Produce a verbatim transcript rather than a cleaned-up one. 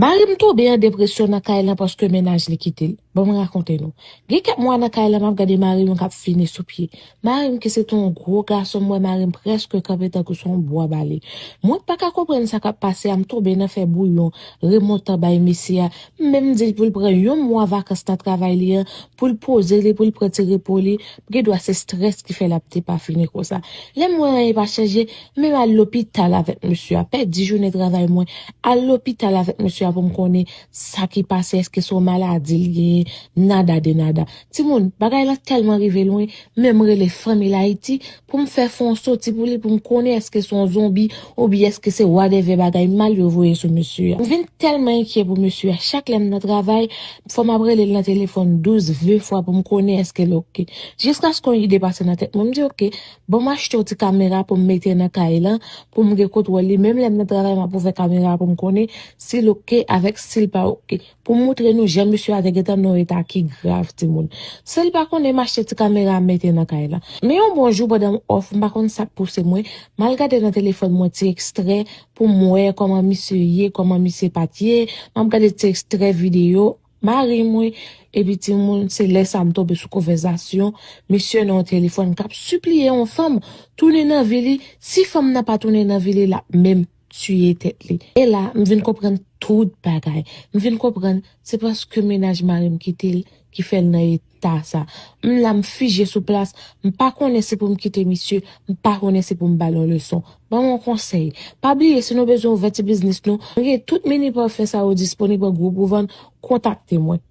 Mari m tonbe an depresyon nan kay lan paske mennaj li kite l. Ban m rakonte nou. Gen kèk mwa nan kay lan, m ap gade mari m k ap fini sou pye. Mari m ki se te yon gwo gason, m wè mari m prèske kanpe tankou se yon bwa bale. Mwen pa ka konprann sa k ap pase a, m tonbe nan fè bouyon, remontan bay mesye a. M menm di l pou l pran yon mwa vakans nan travay li an, pou l poze li, pou l pran ti repo li. Gen dwa se strès ki fè l ap te pa fini konsa. Lè m wè anyen pa chanje, m menm al lopital avèk mesye a, pèdi jounen travay mwen, al lopital avèk mesye a pou m konnen sa ki pase, èske se yon maladi l genyen, nada de nada. Timoun, bagay lan tèlman rive lwen, menm rele fanmi l Ayiti, pou m fè fè yon soti pou li, pou m konnen èske se yon zonbi, oubyen èske se whatever bagay mal yo voye sou mesye a. M vin tèlman enkyè pou mesye a, chak lè m nan travay, fò m ap rele l nan telefòn douz, ven fwa pou m konnen èske l oke. Jiskaske yon ide pase nan tèt mwen, m di oke, bon, m achte yon ti kamera pou m mete nan kay lan, pou m gen kontwòl li. Menm lè m nan travay, m ap ouvè kamera pou m konnen si l oke avèk si l pa oke. Pou m moutre nou jan mesye a te gentan nan yon eta ki grav, timoun. Si l pa konnen, m achte ti kamera m mete nan kay lan. Men yon bon jou, pandan m off, m pa konn sa k pouse mwen, m al gade nan telefòn mwen ti ekstrè pou m wè kòman misye ye, kòman misye pa t ye. M ap gade ti ekstrè videyo mari mwen, epi timoun, se lè sa m tonbe sou konvèsasyon misye nan yon telefòn k ap sipliye yon fanm tounen nan vi li. Si fanm nan pa tounen nan vi li, l ap menm tiye tèt li. E la, m vin konprann tout bagay. M vin konprann se paske mennaj mari m kite l ki fè l nan eta sa. M la, m fije sou plas. M pa konnen si pou m kite misye, m pa konnen si pou m ba l yon leson. Ban m yon konsèy. Pa bliye, si nou bezwen ouvè ti biznis nou, nou gen tout mini pafè sa yo disponib an gwoup ou vann, kontakte mwen.